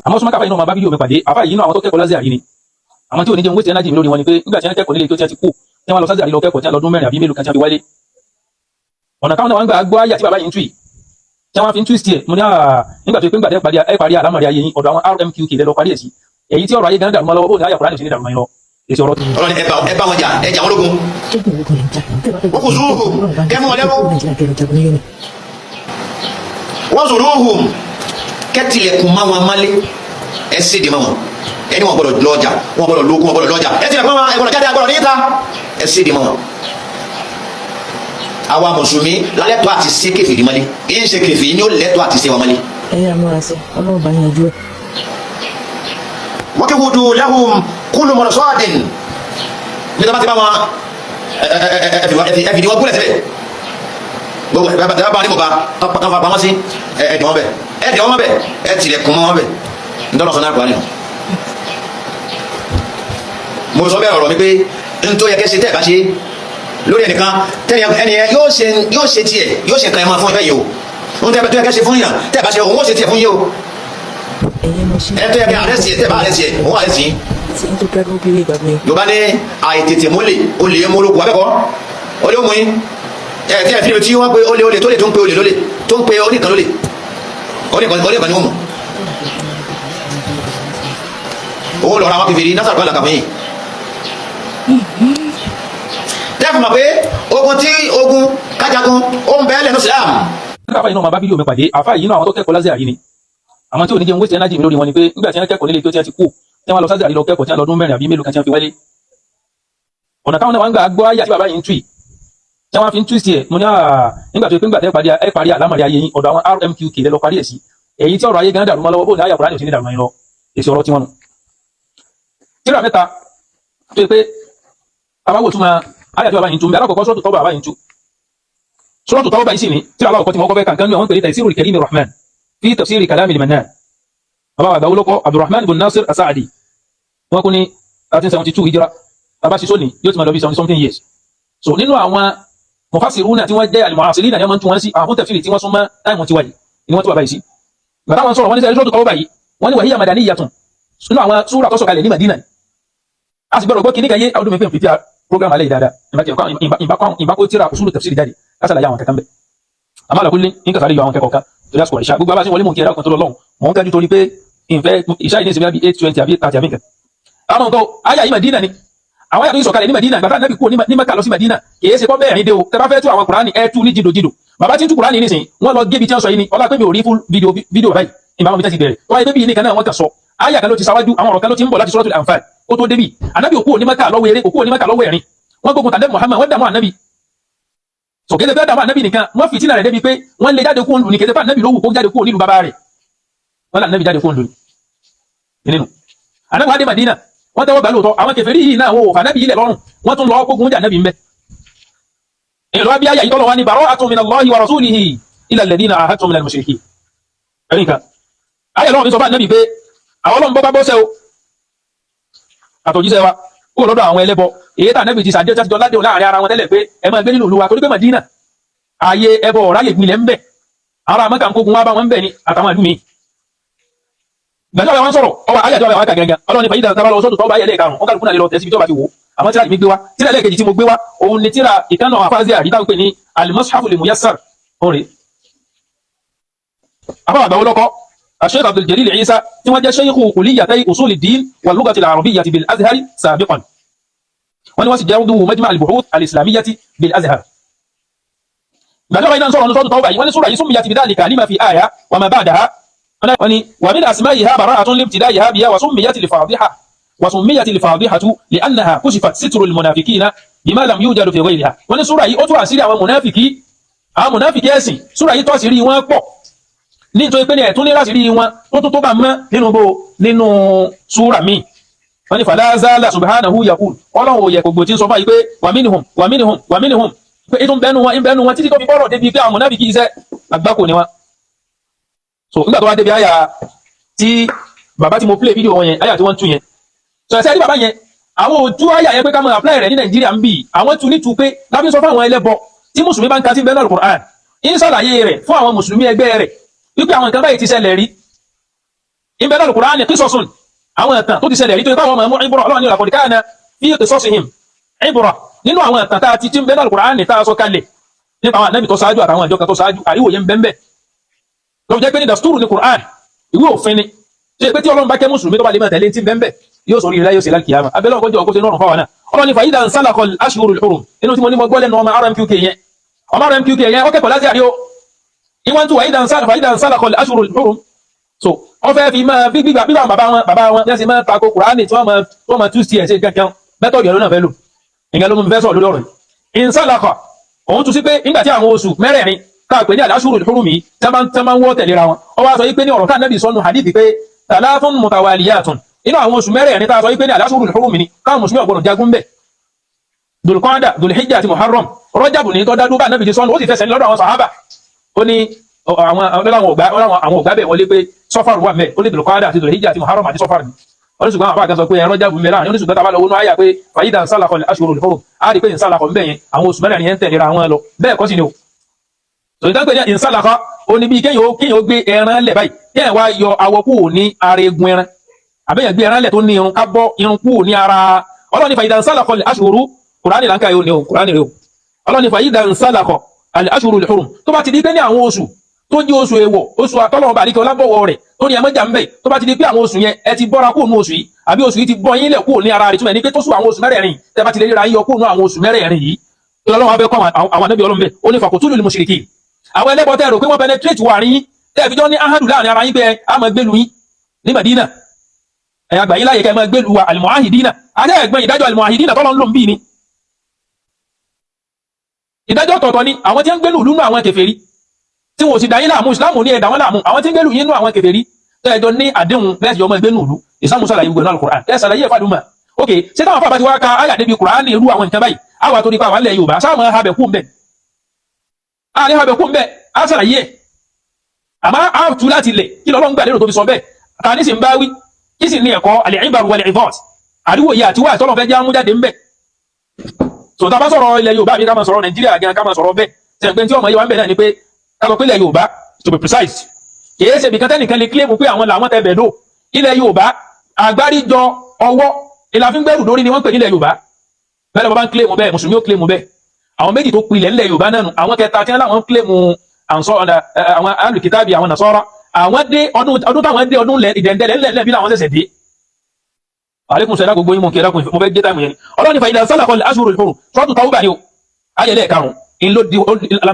Àmọ́ súnmọ́ káfáyín náà máa bá fídíò mi pàdé. Àfáà yìí náà, àwọn tó kẹ́kọ̀ọ́ lázìí ni. Àwọn tí ò ní jẹun waste energy mi lórí wọn ni pé nígbà tí wọ́n kẹ́kọ̀ọ́ nílé tó tí wọ́n ti kú, tí wọ́n lọ sázìí lọ kẹ́kọ̀ọ́, tí wọ́n lọ́dún 4 àbí mélòó kan tí wọ́n fi wálé, ọ̀nà táwọn náà wọ́n gbà gbọ́ àyà tí bàbá yìí ń tú yìí, tí wọ́n fi ń twist ẹ̀. Mo ní àà, nígbà tó pé ńgbà tẹ́ parí, ẹ parí àlámọ̀rí ayé yín, ọ̀dọ̀ àwọn RMQK lẹ́ lọ parí ẹ̀ sí. Èyí tí ọ̀rọ̀ ayé gan dàrú mọ́ lọ́wọ́, bó ní àyà Kùránì ò sí ní dàrú mọ́ yín lọ? Èsì ọ̀rọ̀ Ọlọ́ni ẹ bá wọn jà, ẹ jà wọn lógun. Wọ́n kò sùúrù kẹ́ mú wọn lẹ́rú. Wọ́n sùúrù kẹ́tìlẹ̀kùn má wọn málé, ẹ séde má wọn. Ẹni wọn gbọ́dọ̀ lọ́jà, wọn gbọ́dọ̀ lókun, wọn gbọ́dọ̀ lọ́jà. Ẹ tilẹ̀kùn má wọn, ẹ gbọ́dọ̀ jáde, ẹ gbọ́dọ̀ níta, ẹ séde má wọn. Àwa mùsùlùmí lálẹ́tọ̀ àti sé kèfèrí mọ́lé, kì í ṣe kèfèrí ni ó lẹ́tọ̀ àti sé wọn mọ́lé. Ẹ yà múra sí, Ọlọ́run bá yanjú ẹ. Wọ́n lahum kullu mursadin ní tọ́ba ti bá wọn, ẹ fìdí wọn gúnlẹ̀ síbẹ̀. Gbogbo ẹ bá wọn ní bọ̀bá tán fa pamọ́ sí, ẹ dì wọ́n bẹ̀, ẹ dì wọ́n bẹ̀, ẹ tilẹ̀kùn mọ́ wọn bẹ̀. Ntọ́nà sọ náà kọ́ ni mo sọ bẹ́ẹ̀. Ọ̀rọ̀ mi pé ntọ́ yẹ kẹ́ ṣe, tẹ́ ẹ bá ṣe lórí ẹnìkan, tẹ́ni ẹni yẹn yóò ṣe tiẹ̀, yóò ṣe nǹkan ẹ̀ máa fún ẹ yìí o. Ntọ́ yẹ kẹ́ ṣe fún yàn, tẹ́ ẹ bá ṣe, òun ó ṣe tiẹ̀ fún yín o. Ẹ̀yin mọ̀ sí. Ẹ tó yẹ kẹ́ arrest ẹ, tẹ́ ẹ bá arrest ẹ, òun arrest yín. Tí n tó gbàgbọ́ bí ìgbàgbọ́ yẹn. Yorùbá ní àìtètè mólè, olè mólókù abẹ́kọ̀, olè ó mú yín. Ẹ tí ẹ fi tí wọ́n pe olè olè tó lè tó ń pe olè lólè, tó ń pe oníkan lólè, oníkan oníkan ni wọ́n mú owó lọ́ra àwọn kèfèrí násàrò kan làkà fún yín. Tẹ́fù mọ̀ pé ogun tí ogun kájagun ó ń bẹ́ẹ̀ lẹ́nu Islam. Káfáyín náà máa bá fídíò mi pàdé. Àfáà yìí náà, àwọn tó kẹ́kọ̀ọ́ lázìí ni. Àwọn tí ò ní jẹun waste energy mi lórí wọn ni pé nígbà tí wọ́n kẹ́kọ̀ọ́ nílé tó tí wọ́n ti kú, tí wọ́n lọ sázìí lọ kẹ́kọ̀ọ́, tí wọ́n lọ́dún 4 àbí mélòó kan tí wọ́n fi wálé, ọ̀nà táwọn náà wọ́n gbà gbọ́ àyà tí bàbá yìí ń tú yìí, tí wọ́n fi ń twist ẹ̀. Mo ní àà, nígbà tó pé ńgbà tẹ́ parí, ẹ parí àlámọ̀rí ayé yín, ọ̀dọ̀ àwọn RMQK lẹ́ lọ parí ẹ̀ sí. Èyí tí ọ̀rọ̀ ayé gan dàrú mọ́ lọ́wọ́, bó ní àyà Kùránì ò sí ní dàrú mọ́ yín lọ? Èsì ọ̀rọ̀ tí wọ́n nù. Tíra mẹ́ta tó yẹ pé àbáwò túmọ̀ àyà tí bàbá yìí ń tú mbẹ́. Alákọ̀ọ́kọ́, Suratu Tawbah bàbá yìí ń tú. Suratu Tawbah yìí sì ní tíra alákọ̀ọ́kọ́ tí mo kọ́ fẹ́ kankan ní àwọn pèlè Taysirul Karim Rahman fi tafsiri Kalamil Mannan. Bàbá àgbà olókọ́ Abdurrahman bin Nasir Asa'adi, wọ́n kú ní 1372 hijra. Bàbá ṣiṣọ́ ní yóò ti máa lọ bí 70 something years. So nínú àwọn mufassiruna tí wọ́n jẹ́ al-mu'asirina ni wọ́n máa ń tún wọn sí àwọn fún tafsiri tí wọ́n súnmọ́ time tiwa yìí ni wọ́n tún bàbá yìí sí. Gbàtà wọn sọ̀rọ̀, wọ́n ní sẹ́yìn Suratu Tawbah yìí, wọ́n ní wa hiya madaniyatun, nínú àwọn súrà tó sọ̀kalẹ̀ ní Madina. A sì gbọ́dọ̀ gbọ́ kíní kan yé. Àwọn ọdún mi pé program alẹ́ yìí dáadáa, ìbá kó tíra usulu tafsiri jáde kásàlàyé àwọn kankan bẹ́ẹ̀. Àmọ́ àlàkùnlé ní kàsàlẹ̀ yọ àwọn kẹ́kọ̀ọ́ kan torí àsìkò ìṣá. Gbogbo abáṣe wọlé mò ń kí ẹ̀rọ kan tó lọ lọ́hùn, mò ń kájú torí pé ìfẹ́ ìṣá yìí ní ìsinmi àbí 8:20 àbí 8:30 àbí nǹkan. Àwọn nǹkan ayé yìí, Madina ni àwọn àyà tó sọ̀kalẹ̀ ní Madina. Gbàtà Nàbì kúrò ní Mẹ́kà lọ sí Madina, kìí ṣe kọ́ bẹ́ẹ̀ rìn dé o. Tẹ bá fẹ́ tú àwọn Kùránì, ẹ tú ní jìdòjìdò. Bàbá tí ń tú Kùránì nísìn, wọ́n lọ gébi tí wọ́n sọ yìí ni. Ọlá pé mi ò rí full video báyìí, ìbámu bí tẹ́ ti bẹ̀rẹ̀ tó wáyé pé bí nìkan náà wọ́n kàn sọ, àyà kan ló ti sáwájú, àwọn ọ̀rọ̀ kan ló ti ń bọ̀ láti Suratul Anfal kó tó débi. Ànábì òkú ní Mẹ́kà lọ́wọ́ eré, òkú ní Mẹ́kà lọ́wọ́ ẹ̀rín. Wọ́n gbógun tàdé Muhammad, wọ́n dààmú ànábì. Sọ̀kéde fẹ́ dààmú ànábì nìkan, wọ́n fìtínà rẹ̀ débi pé wọ́n lé jáde kúrò ní kété fún ànábì lówù kó jáde kúrò nílùú bàbá rẹ̀. Wọ́n lé ànábì jáde kúrò nílùú nínú. Ànábì wá dé Madina, wọ́n tẹ́wọ́ gbà lóòótọ́. Àwọn kèfèrí yìí náà, wọ́n ò fànábì ilẹ̀ lọ́rùn, wọ́n tún lọ kógun jà ànábì ń bẹ. Èlò wa bí ayà ìtọ́lọ̀ wa ní bara'atun minallahi wa rasulihi ila alladhina ahadtum minal mushrikin. Ẹ̀rí nǹkan ayà lọ́wọ́ mi sọ fún ànábì pé àwọn ọlọ́run bọ́ bá bọ́sẹ̀ o àtòjíṣẹ́ wa kúrò lọ́dọ̀ àwọn ẹlẹ́bọ, èyí tá ànábì ti sàdé tí jọ ládéhùn láàrin ara wọn tẹ́lẹ̀ pé ẹ máa gbé nínú ìlú wa, torí pé Madina ààyè ẹbọ ọ̀ráyè gbilẹ̀ ń bẹ. Ara Mẹ́kà ń kógun wá bá wọn ń bẹ ní àtàwọn ìlú mi. Gbàjọ́ àwọn sọ̀rọ̀ ọwọ́ ayé àjọ àwọn àkà gangan. Ọlọ́run ní fàyídà tábà lọ sọ́tò tọ́ba ayẹlẹ́ karùn-ún, wọn kálukú náà lè lọ tẹ̀síbi tó bá ti wò. Àmọ́ tíra mi gbé wá, tíra ẹlẹ́ẹ̀kejì tí mo gbé wá, òun ni tíra ìkànnà àfáàzì àrídá ń pè ní al-Mushaf al-Muyassar. Òun rèé. Àfáà àgbà olókọ́ Sheikh Abdul Jalil Isa, tí wọ́n jẹ́ sheikhu kulliyatay usul ad-din wal lughati al-arabiyyati bil Azhar sabiqan. Wọ́n ní wọ́n sì jẹ́ ọdún Majma' al-Buhuth al-Islamiyyati bil Azhar. Gbàjọba iná sọ̀rọ̀ ní sọ́tù tọ́wọ́ yìí, wọ́n ní sura yìí summiyat bidhalika lima fi aya wa ma ba'daha. Wọ́n ní wa min asma'iha bara'atun libtida'iha biha wa summiyat al-fadihatu li'annaha kushifat sitru al-munafiqina bima lam yujad fi ghayriha. Wọ́n ní sura yìí, ó tú àṣírí àwọn mùnáfìkì, àwọn mùnáfìkì ẹ̀sìn. Sura yìí tó àṣírí wọn pọ̀ nítorí pé ní ẹ̀tún ní láti rí wọn tó bá mọ́ nínú bó nínú súra míì. Wọ́n ní fala zala subhanahu yaqul, Ọlọ́run òye gbogbo tí ń sọ báyìí pé wa minhum wa minhum wa minhum, pé ètò ń bẹnu wọn, ń bẹnu wọn, títí tó fi bọ́rọ̀ débi pé àwọn mùnáfìkì iṣẹ́ àgbákò ni wọn. So nígbà tó wá débi àyà tí bàbá tí mo play video wọn yẹn, àyà tí wọ́n ń tú yẹn, so ẹsẹ̀ rí bàbá yẹn, àwọn òtú àyà yẹn pé ká máa apply rẹ̀ ní Nàìjíríà ń bì. Àwọn tu ní tu pé lábí sọ fún àwọn ẹlẹ́bọ, tí mùsùlùmí bá ń ka sí bẹ́ẹ̀ náà Al-Qur'an, ń ṣàlàyé rẹ̀ fún àwọn mùsùlùmí ẹgbẹ́ rẹ̀ wípé àwọn nǹkan báyìí ti ṣẹlẹ̀ rí. Ìbẹ̀ náà Al-Qur'ani qisasun, àwọn ìtàn tó ti ṣẹlẹ̀ rí tó ipá àwọn ọmọ ìbúrọ̀. Ọlọ́run ní laqad kana fi qisasihim ibra, nínú àwọn ìtàn tá a ti ń bẹ náà Al-Qur'ani tá a sọ kalẹ̀ nípa àwọn ànábì tó ṣáájú àtàwọn ìjọ kan tó ṣáájú, àríwòye ń bẹ́ńbẹ́. Ló jẹ́ pé ní dasturu ní Qur'an, ìwé òfin ni ṣe pé tí Ọlọ́run bá kẹ́ mùsùlùmí tó bá lè máa tẹ̀lé tí ń bẹ́ńbẹ́, yóò sọ oríire láyé, òsè lálkìyàmà. Abẹ́lẹ́ ọkọ̀ jẹ́ ọkọ̀ sí nọ́rùn fáwọn náà. Ọlọ́run ní fàyídà ń sálàkọ̀ ashhurul hurum, inú tí mo ní mo gbọ́ lẹ́nu ọmọ RMQK yẹn, ọmọ RMQK yẹn ó kẹ́kọ̀ọ́ láti àríwó ìwọ́n tún wàyídà ń sálàkọ̀ ashhurul hurum. So wọ́n fẹ́ fi máa bí gbígbà bí bàbá wọn yẹn sì máa tako Kùránì tí wọ́n máa tú sí ẹ̀ ṣe kankan. Method yẹn ló náà fẹ́ lò. Ìyẹn ló mú mi fẹ́ sọ̀rọ̀ lórí ọ̀rọ̀ yìí. Ìnsálàkọ̀, òun tún sí pé nígbà tí àwọn oṣù mẹ́rẹ̀ẹ̀rin tá a pè ní al-ashhurul hurum yìí tí wọ́n bá ń wọ́ tẹ̀léra wọn, ó wá sọ yìí pé ní ọ̀rọ̀ tá Ànábì sọnù hadith pé thalathun mutawaliyatun, inú àwọn oṣù mẹ́rẹ̀ẹ̀rin tá a sọ yìí pé ní al-ashhurul hurum ni káwọn mùsùlùmí ò gbọdọ̀ jagun bẹ̀, Dulqada, Dulhijja àti Muharram. Rọ́jàbù ní tó dádúró bá Ànábì ti sọnù, ó sì fẹsẹ̀ ní lọ́dọ̀ àwọn sàhábà. Ó ní àwọn ògbà bẹ̀ wọlé pé sọ́fàrù wà mẹ́. Ó ní Dulqada àti Dulhijja àti Muharram àti sọ́fàrù ni. Wọ́n ní ṣùgbọ́n àwọn àfáà kan sọ pé ẹran jábù mẹ́láàrin. Wọ́n ní ṣùgbọ́n tá a bá lọ wọnú àyà pé fàyídà ń sálàkọ̀ ashhurul hurum, á rí pé ìsálàkọ̀ ń bẹ̀ yẹn, àwọn oṣù mẹ́rẹ̀ẹ̀rin yẹn ń tẹ̀léra wọn lọ. Bẹ́ẹ̀ kọ́ sí ni o. Tòlítà pé ní ìsálàkọ̀, ó ní bí kéèyàn ó gbé ẹran lẹ̀ báyìí, kéèyàn wá yọ awọ kúrò ní ara egun ẹran, àbẹ́yẹn gbé ẹran lẹ̀ tó ní irun, ká bọ́ irun kúrò ní ara. Ọlọ́run ní fàyídà ń sálàkọ̀ ashhuru, Kùránì là ń kà yóò ní o, Kùránì rẹ o. Ọlọ́run ní fàyídà ń sálàkọ̀ ashhurul hurum, tó bá ti di pé ní àwọn oṣù tó jẹ́ oṣù èèwọ̀, oṣù àtọ́lọ́wọ́ bàríkẹ́ ọlábọ̀wọ̀ rẹ̀ tó ní ẹmọ́jà ń bẹ̀, tó bá ti di pé àwọn oṣù yẹn ẹ ti bọ́ra kúrò ní oṣù yìí, àbí oṣù yìí ti bọ́ yín lẹ̀ kúrò ní ara rẹ̀, túmọ̀ ní pé tó sùn àwọn oṣù mẹ́rẹ̀ẹ̀rin tẹ́ bá ti lè ríra yín yọ kúrò ní àwọn oṣù mẹ́rẹ̀ẹ̀rin yìí, Ọlọ́run abẹ́ kọ́ àwọn anábì Ọlọ́run bẹ́ẹ̀. Ó ní faqtulul mushrikin, àwọn ẹlẹ́bọ tẹ́ rò pé wọ́n penetrate wà rí yín, tẹ́ fi jọ ní ahadu láàrin ara yín pé a máa gbélu yín ní Madina, ẹ̀yà àgbà yín láyè kẹ́ máa gbélu wa al-muahidina. Adé ẹ̀gbọ́n ìdájọ́ al-muahidina tọ́lọ́ ń lò ń bí ni ìdájọ́ ọ̀tọ̀ọ̀tọ̀ ni. Àwọn tí ń gbélu ìlú nú àwọn kèfèrí tí wọn ò sì dá yín láàmú, ìsìlámù ní ẹ̀dá wọn láàmú. Àwọn tí ń gbélu yín nú àwọn kèfèrí tẹ́ẹ̀jọ ní àdéhùn bẹ́ẹ̀ sì ọmọ ẹgbẹ́ nùlú, ìsìlámù sàlàyé gbogbo náà Al-Qur'an, ẹ sàlàyé ẹ̀fà dùnmọ̀. Ok, ṣé táwọn afábá ti wá ka àyà débi Qur'an ní irú àwọn nǹkan báyìí, àwọn àtòrí pa àwọn ilẹ̀ Yorùbá sáwọn habẹ̀ kú mbẹ̀, a ní habẹ̀ kú mbẹ̀, á sàlàyé ẹ̀, àmọ́ á tú láti lẹ̀ kí lọ́lọ́ ń gbà lérò tó fi sọ bẹ́ẹ̀, ta ní sì ń bá wí, kí sì ní ẹ̀kọ́ al-ibar wal-'idhat, àdúgbò yìí àti wá ìtọ́lọ̀ fẹ́ jẹ́ amújáde ń bẹ̀. Tó tá a bá sọ̀rọ̀ ilẹ̀ Yorùbá àbí ká máa sọ̀rọ̀ Nàìjíríà gan, ká máa sọ̀rọ̀ bẹ́ẹ̀, sẹ̀ǹpẹ́ tí ọmọ yìí wá ń bẹ̀ náà ni pé ká sọ pé ilẹ̀ Yorùbá, to be precise, kìí ṣe ibìkan tẹ́nìkan lè claim pé àwọn làwọn tẹ bẹ̀ dò. Ilẹ̀ Yorùbá, àgbáríjọ ọwọ́ ìlàfíngbẹ̀rù lórí ni wọ́n ń pè nílẹ̀ Yorùbá. Bẹ́ẹ̀ lọ́ba ń claim bẹ́ẹ̀, mùsùlùmí ó claim bẹ́ẹ̀. Àwọn méjì tó pilẹ̀ ńlẹ̀ Yorùbá náà nù. Àwọn kẹta tí wọ́n láwọn ń claim àwọn alùkìtàbí, àwọn nàṣọ́rọ́, àwọn dé ọdún táwọn dé, ọdún ìdẹ̀ndẹ̀lẹ̀ ńlẹ̀ bí làwọn ṣẹ̀ṣẹ̀ dé. Aleykum salaam, gbogbo yín mọ̀ kí ẹ dákun, mo fẹ́ gé time yẹn ni. Ọlọ́run ní fa salakal ashhurul hurum, Suratu Tawbah ni o, ayẹlẹ́ karùn-ún ń ló di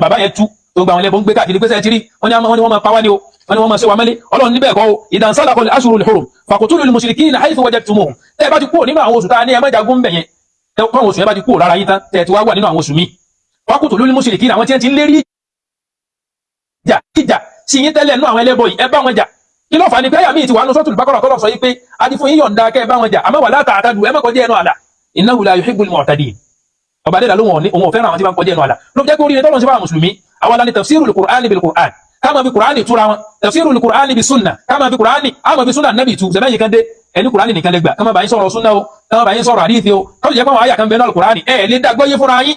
bàbá yẹn tú tó gba àwọn ẹlẹ́bọn gbé káàkiri pé tírí wọ́n ní wọ́n máa pa wá ní o, wọ́n ní wọ́n máa ṣe wá mẹ́lẹ́. Ọlọ́run níbẹ̀ kọ́ o. Idha salakal ashhurul hurum faqtulul mushrikina haythu wajadtumuhum, tẹ́ ẹ bá ti kúrò nínú àwọn oṣù tá a ní ẹ má jagun bẹ̀ yẹn, tẹ́ àwọn oṣù yẹn bá ti kúrò lára yín tán, tẹ́ ẹ ti wá wà nínú àwọn oṣù míì, faqtulul mushrikina, àwọn tí wọ́n ti ń lérí ìjà ìjà sí yín tẹ́lẹ̀ nínú àwọn ẹlẹ́bọ yìí, ẹ bá wọn jà. Kí ló fà á ní pé àyà míì ti wà nínú Suratul Baqara tọ́lọ̀ sọ yìí pé a ti fún yín yọ̀ǹda kẹ́ ẹ bá wọn jà, àmọ́ wala ta'tadu, ẹ má kọjá ẹnu àlà, innahu la yuhibbul mu'tadin. Ọba adéla ló wọn ní òun ò fẹ́ràn àwọn tí bá ń kọjá ẹnu àlà. Ló fi jẹ́ pé oríire tọ́lọ̀ ń ṣe fáwọn mùsùlùmí, àwọn alani tafsirul Qur'ani bil Qur'an, ká máa fi Qur'ani túra wọn, tafsirul Qur'ani bis sunna, ká máa fi Qur'ani, á máa fi sunna nabi tu. Sẹ́mẹ́yìn kan dé ẹni Qur'ani nìkan lè gbà, ká máa bá yín sọ̀rọ̀ sunna o, ká máa bá yín sọ̀rọ̀ àdìsí o, ká ló jẹ́ pé àwọn àyà kan bẹ́ẹ̀ náà Qur'ani ẹ̀ lè dá gbọ́yé fúnra yín,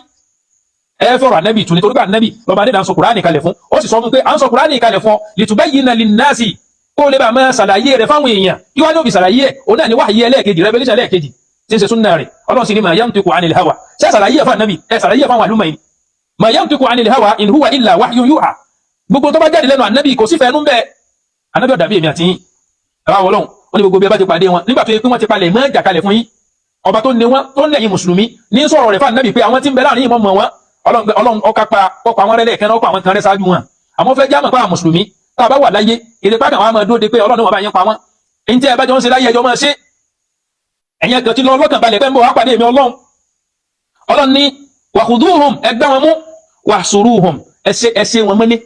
ẹ fọ̀rọ̀ ànábì tu, nítorí pé ànábì lọ́ba adéla ń sọ Qur'ani kalẹ̀ fún. Ó sì sọ fún pé à ń sọ Qur'ani kalẹ̀ fún ọ litubayyina linnasi, kó lè bá máa ṣàlàyé rẹ̀ fáwọn èèyàn. Kí wá ní òbí ṣàlàyé ẹ̀? Òun náà ni wáyé ẹlẹ́ẹ̀kejì, revelation ẹlẹ́ẹ̀kejì tí ń ṣe súnà rẹ̀. Ọlọ́run sì ní ma yantiqu anil hawa. Ṣé ṣàlàyé ẹ̀ fún ànábì, ẹ ṣàlàyé ẹ̀ fáwọn àlùmọ̀ yìí. Ma yantiqu anil hawa in huwa illa wahyun yuha, gbogbo tó bá jáde lẹ́nu ànábì kò sí fẹ́ẹ́nú bẹ́ẹ̀. Ànábì ọ̀dàbí èmi àti yín. Ẹ̀rọ àwọn ọlọ́run ó ní gbogbo bí ẹ bá ti pàdé wọn nígbà tó yẹ pé wọ́n ti palẹ̀ mọ́ ìjà kalẹ̀ fún yín, ọba tó ní wọn tó ní ẹ̀yin mùsùlùmí ní sọ̀rọ̀ rẹ̀ fún ànábì pé àwọn tí ń bẹ láàrin yìí mọ̀ mọ̀ wọn. Ọlọ́run ọkà pa ọkọ̀ àwọn rẹ̀ lẹ́ẹ̀kan, ọkọ̀ àwọn kan rẹ̀ ṣáájú wọn. Àmọ́ fẹ́ jámọ̀ pé àwọn mùsùlùmí tá a bá wà láyé, èdè pàkàn àwọn máa dóde pé ọlọ́run wọn bá yín pa wọn. Èyí tí ẹ bá jọ ń ṣe láyé, ẹjọ́ máa ṣe. Ẹ̀yin ẹ̀kan tí lọ lọ́kàn balẹ̀ pé ń bọ̀ wá pàdé èmi ọlọ́run. Ọlọ́run ní wakhuduhum, ẹgbẹ́ wọn mú, wahsuruhum, ẹsẹ̀ wọn mọ́lé,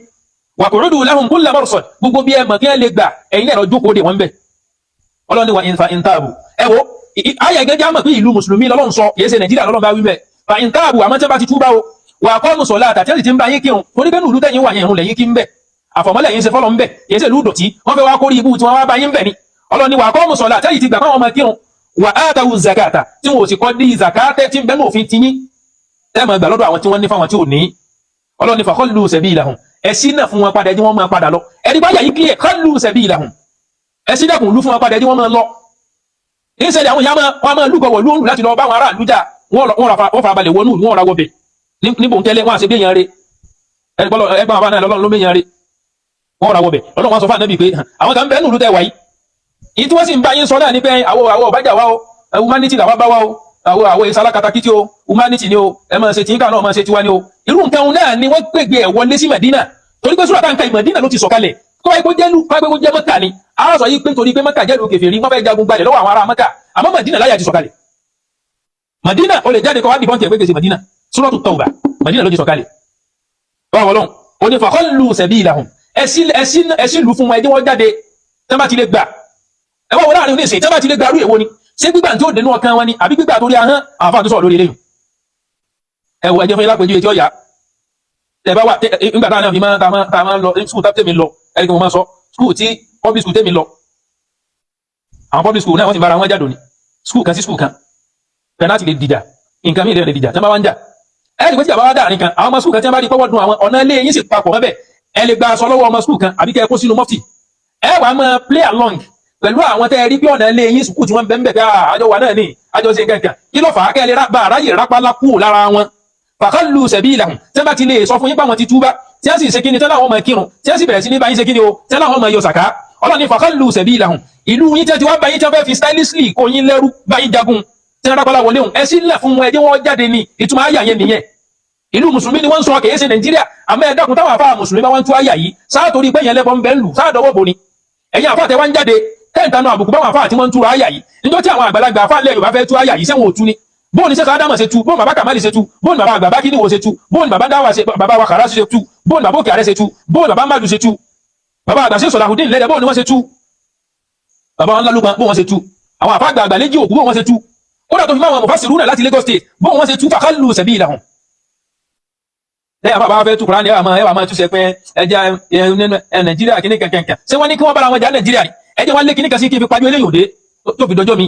waqudu lahum kulla marsad, gbogbo bí ẹ mọ̀ kí ẹ lè gbà, ẹ̀yin náà jókòó dè wọ́n bẹ̀. Ọlọ́run ní wa in tabu. Ẹ wo ayé ẹgẹ́ jámọ̀ pé ìlú mùsùlùmí lọ́lọ́run sọ, kìí ṣe Nàìjíríà lọ́lọ́run bá wí bẹ́ẹ̀. Fa in tabu, àmọ́ tí wọ́n bá ti túbá o, wa aqamu salata, tí wọ́n sì ti ń bá yín kírun, torí pé nùlú tẹ̀yìn wà yẹn, ìrun lẹ́yìn kí ń bẹ̀, àfọ̀mọ́lẹ̀ yín ṣe fọ́lọ́ ń bẹ̀, kìí ṣe ìlú dọ̀tí wọ́n fẹ́ wá kórí ibú tí wọ́n wá bá yín bẹ̀ ni. Ọlọ́run ní wa aqamu salata, tẹ́yìn ti gbà káwọn máa kírun, wa atawu zakata, tí wọn ò sì kọ́ dí zakata tí ń bẹ́nu òfin tiyín tẹ́ máa gbà lọ́dọ̀ àwọn tí wọ́n ní fáwọn tí ò ní. Ọlọ́run ní fakhallu sabilahum, ẹ sí náà fún wọn padà, ẹni wọ́n máa padà lọ. Ẹni bá yà yí clear, khallu sabilahum. Ẹ sílẹ̀kùn ìlú fún wọn padà, ẹ jẹ́ wọ́n máa lọ. Ìṣẹ̀lẹ̀ àwọn ìyá máa wọ́n máa lúgọ̀wọ̀ lóòrùn láti lọ bá àwọn aráàlú jà. Wọ́n farabalẹ̀ wọnú ìlú, wọ́n ra wọbẹ̀ níbo tẹ́lẹ̀ wọ́n àṣẹ bí èèyàn rẹ̀ ẹgbọ́n àbá náà lọ́lọ́run ló méyàn rẹ̀, wọ́n ra wọbẹ̀. Ọlọ́run wọn sọ fún ànábì pé àwọn kan bẹ́ẹ̀ nùlú tẹ́ wáyé yìí tí wọ́n sì ń bá yín sọ náà ní pé àwọ̀ ọ̀bájà wa o, humanity làwa bá wa o, àwọ̀ ìsàlá katakítí o, humanity ni o, ẹ máa ṣe tí nǹkan náà máa ṣe tiwa ni o. Irú nǹkan náà ni wọ́n gbègbè ẹ̀ wọlé sí Mẹ̀dínà, torí pé sùràtà nǹkan Mẹ̀dínà ló ti sọ̀kalẹ̀. Tó wáyé kó jẹ́ lù kó jẹ́ Mẹ́kà ni, a sọ yìí pé torí pé Mẹ́kà jẹ́ lu kèfèrí, wọ́n fẹ́ jagun gbalẹ̀ lọ́wọ́ àwọn ará Mẹ́kà. Àmọ́ Mẹ̀dínà láyà ti sọ̀kalẹ̀. Mẹ̀dínà ó lè jáde kọ́ wá dìbọn tiẹ̀ pé kèsì Mẹ̀dínà. Suratu Tawba, Mẹ̀dínà ló ti sọ̀kalẹ̀. Báwo lọ́hùn ó ní fakhallu sabilahum, ẹsí lù fún wọn, ẹdí wọn jáde tí wọ́n bá ti lè gbà. Ẹ wá wọ láàrin oníṣìí tí wọ́n bá ti lè gbà rú èwo ni? Ṣé gbígbà tí ó dénú ọkàn wọn ni àbí gbígbà torí ahọ́n? Àwọn afáà tó sọ̀rọ̀ lórí eléyìí. Ẹ wọ ẹjẹ fún yín lápẹjù etí ọ̀yà ẹ bá wà nígbà táwọn náà fi máa tá a máa lọ skul tá tèmi lọ. Ẹni kí mo máa sọ skul tí public school tèmi lọ, àwọn public school náà wọ́n sì bára wọn jáde ní skul kan sí skul kan penalty lè dìjà, nǹkan mìíràn lè dìjà tí wọ́n bá wá ń jà. Ẹ rí i pé tí àbá wá dà nìkan, àwọn ọmọ skul kan tí wọ́n bá rí pọ́wọ́ dun àwọn ọ̀nà ilé yín sì papọ̀ mọ́bẹ̀, ẹ lè gba aṣọ lọ́wọ́ ọmọ skul kan àbí kẹ́ ẹ kó sínú mọ́fì. Ẹ wàá máa play along pẹ̀lú àwọn tẹ́ ẹ rí pé ọ̀nà ilé yín skul tí wọ́n bẹ́ẹ̀ bẹ́ẹ̀ àjọ wà náà ní àjọ ṣe nǹkan kan. Kí ló fà á kẹ́ ẹ lè bá aráyè rápálá kúrò lára wọn? Fàkàlù sabilahum, tí wọ́n bá ti lè sọ fún yín pé àwọn ti túbá, tí wọ́n sì ṣe kíni, tí wọ́n láwọn máa kírun, tí wọ́n sì bẹ̀rẹ̀ sí ní bá yín ṣe kíni o, tí wọ́n láwọn máa yọ sàká, Ọlọ́run ní fàkàlù sabilahum. Ìlú yín tí wọ́n ti wá bá yín, tí wọ́n fẹ́ fi stylishly kó yín lẹ́rú, bá yín jagun, tí wọ́n rápálá wọlé hùn, ẹ sílẹ̀ fún wọn, ẹ jẹ́ wọ́n jáde ní. Ìtumọ̀ àyà yẹn nìyẹn. Ìlú mùsùlùmí ni wọ́n ń sọ, kìí ṣe Nàìjíríà. Àmọ́ ẹ dákun, táwọn àfáà mùsùlùmí bá wọ́n ń tú àyà yìí sáà torí pé yẹn lẹ́bọ̀ ń bẹ́ ń lù sáà dọwọ́ bo ni. Ẹ̀yin àfáà tẹ wá ń jáde tẹ́ǹtànú àbùkù báwọn àfáà tí wọ́n ń túra àyà yìí, níjọ́ tí àwọn àgbàlagbà àfáà lẹ̀ Yorùbá fẹ́ tú àyà yìí, sẹ́wọ̀n òtún ni? Bóun ni sẹ́kọ̀ ádámọ̀ ṣe tú, bóun bàbá Kàmáàlì ṣe tú, bóun bàbá àgbà bákínì wo ṣe tú, bóun bàbá dáwà ṣe, bàbá wa kàrá ṣe tú, bóun bàbá òkè àrẹ ṣe tú, bóun bàbá mádù ṣe tú, bàbá àgbà ṣe Sọ̀làhùdín lẹ́dẹ̀, bóun ni wọ́n ṣe tú, bàbá wọn lálùpọ̀, bóun wọ́n ṣe tú, àwọn àfáà àgbà léjì òkú, bóun wọ́n ṣe tú, kódà tó fi máa wọn mufasiruna láti Lagos State, bóun wọ́n ṣe tú. Fàkàlù sabilahum. Lẹ́yìn àbá fẹ́ tú Kùránì, ẹwà máa túnṣe pé ẹjẹ́ ẹ Nàìjíríà kìíní kankankan. Ṣé wọ́n ní kí wọ́n bára wọn jà Nàìjíríà ni? Ẹjẹ́ wọn lé kìíní kan sí kí n fi pajú eléyìí òde tó fi dọjọ́ mi.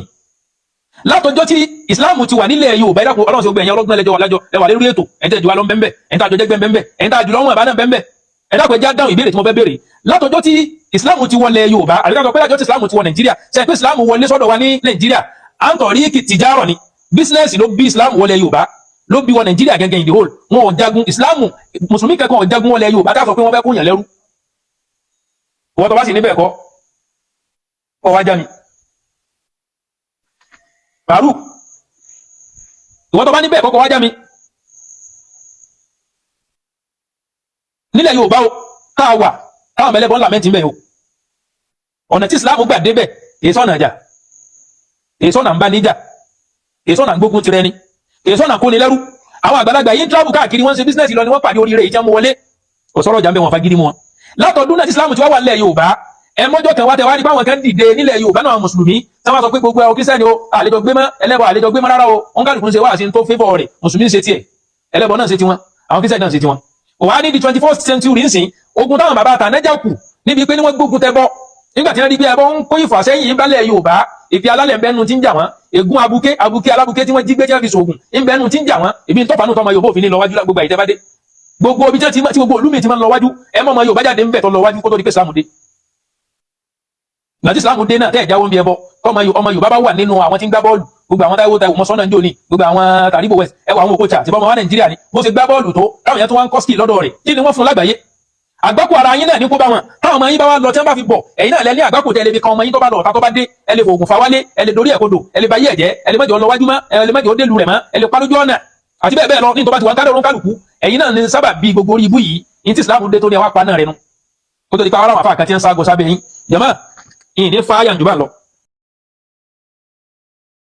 Látọjọ́ tí Ìsìláàmù ti wà nílẹ̀ Yorùbá, ẹ̀dàkùn, Ọlọ́run ṣe gbé ẹ̀yìn ọlọ́gbọ́n lẹ́jọ́ lájọ ẹwà lórí ètò. Ẹ̀ńtẹ́ ìjọba lọ bẹ́ẹ̀, ẹ̀ńtẹ́ àjọjẹ́ gbẹ́ bẹ́ẹ̀, ẹ̀ńtẹ́ àjùlọ wọn ìbá náà bẹ́ẹ̀. Ẹ̀dàkùn, ẹjẹ́ dáhùn ìbéèrè tí mo fẹ́ béèrè. Látọjọ́ tí Ìsìláàmù ti wọlé Yorùbá, àbíká pé látọjọ́ tí Ìsìláàmù ti wọ Nàìjíríà, ṣe pé Ìsìláàmù wọlé sọ́dọ̀ wa ní Nàìjíríà, à ń tọ̀rí tìjárọ̀ ni, business ló bí Ìsìláàmù wọlé Yorùbá, ló bí wọ Nàìjíríà gẹ́gẹ́ in the whole. Wọn ò jagun Ìsìláàmù, mùsùlùmí kankan ò jagun wọlé Yorùbá ká sọ pé wọ́n fẹ́ kó yàn lẹ́rú. Wọ́n tó bá sì níbẹ̀ kọ́ kọ́ wá já mi Faruk, ìwọ́n tó bá níbẹ̀ kọ́ kọ́ wá já mi. Nílẹ̀ Yorùbá o káà wà káwọn mẹlẹ́bọ̀ ńlá mẹ́tì ń bẹ̀ o. Ọ̀nà tí Ìsìláàmù gbà débẹ̀ kìí sọ̀nà ìjà, kìí sọ̀nà ń bá níjà, kìí sọ̀nà ń gbógun tirẹ̀ ni, kìí sọ̀nà kóni lẹ́rú. Àwọn àgbàlagbà yìí ń travel káàkiri, wọ́n ń ṣe business lọ ni wọ́n pàdé oríire ìjẹun wọlé. Kò sọ̀rọ̀ ìjà ń bẹ, wọn fagídí mu wọn. Látọ̀dún náà tí Ìsìláàmù ti wá wà nílẹ̀ Yorùbá, ẹ mọ́jọ́ kan wá tẹ wá rí báwọn kan dìde nílẹ̀ Yorùbá náà, mùsùlùmí tí wọ́n sọ pé gbogbo ẹ̀ kírísítẹ́nì o, àlejò gbé mọ́ ẹlẹ́bọ, àlejò gbé mọ́ rárá o. Wọn kálukú ń ṣe wá sí tó favour rẹ̀. Mùsùlùmí ń ṣe tiẹ̀, ẹlẹ́bọ náà ṣe tiwọn, àwọn kírísítẹ́nì náà ṣe tiwọn. Kò wá ní di 21st century nsìn, ogun táwọn bàbá àtànẹ́jà kù níbi pé ní wọ́n gbógun tẹ bọ́ nígbà tí wọ́n rí pé ẹbọ ń kó ìfàsẹ́yìn balẹ̀ Yorùbá, ìfi alálẹ̀ ń bẹ́nu tí ń jà wọ́n, ègún abuké abuké alábuké tí wọ́n jí gbé tí wọ́n fi sògùn ń bẹ́nu tí ń jà wọ́n, ìbí tọ́fà tọmọ Yorùbá òfin ní lọ́wájú. Gbogbo àyíṣẹ́ bá dé, gbogbo ibi tí gbogbo olúmi ti máa ń lọ wájú, ẹ mọ́ ọmọ Yorùbá jáde ń bẹ̀ tó lọ wájú kó tó di pé Ìsìlámù dé. Ìgbà tí Ìsìlámù dé náà, tẹ́ ẹ̀ jáwọ́ ń bí ẹbọ, tọmọ ọmọ Yorùbá bá wà nínú àwọn tí ń gbá bọ́ọ̀lù, gbogbo àwọn Táíwò Táíwò mọ́sánná ń jò ní gbogbo àwọn Tàríbò West, ẹ wọ àwọn Okocha àti bọ́mọ wa Nàìjíríà ni bó ṣe gbá bọ́ọ̀lù tó, táwọn yẹn tó wá ń kọ́ skill lọ́dọ̀ rẹ̀, kí ni wọ́n fún lágbàáyé? Àgbákò ara yín náà ní kó bá wọn. Táwọn ọmọ yín bá wá lọ, tí wọ́n bá fi bọ̀, ẹ̀yin náà lẹ ní àgbákò tẹ́ lè fi kan ọmọ yín tó bá lọ ọ̀tá, tó bá dé, ẹ lè fòògùn fa wálé, ẹ lè dorí ẹ̀ kodò, ẹ lè ba yí ẹ̀jẹ̀, ẹ lè mẹ́jọ lọ wájú mọ́, ẹ lè mẹ́jọ délu rẹ̀ mọ́, ẹ lè pa lójú ọ̀nà àti bẹ́ẹ̀ bẹ́ẹ̀ lọ. Ní tó bá ti wà ń kálọ̀ orun kálukú, ẹ̀yin náà ní sábà bí gbogbo orí ibú yìí ní tí Ìsìlámù dé tó ní ẹ wá pa náà rẹ nu kó tó di pa àwọn àfáà kan tí ń ságo sábẹ́ yín. Jàmáà, ìyìn ní fáyà jù bá lọ.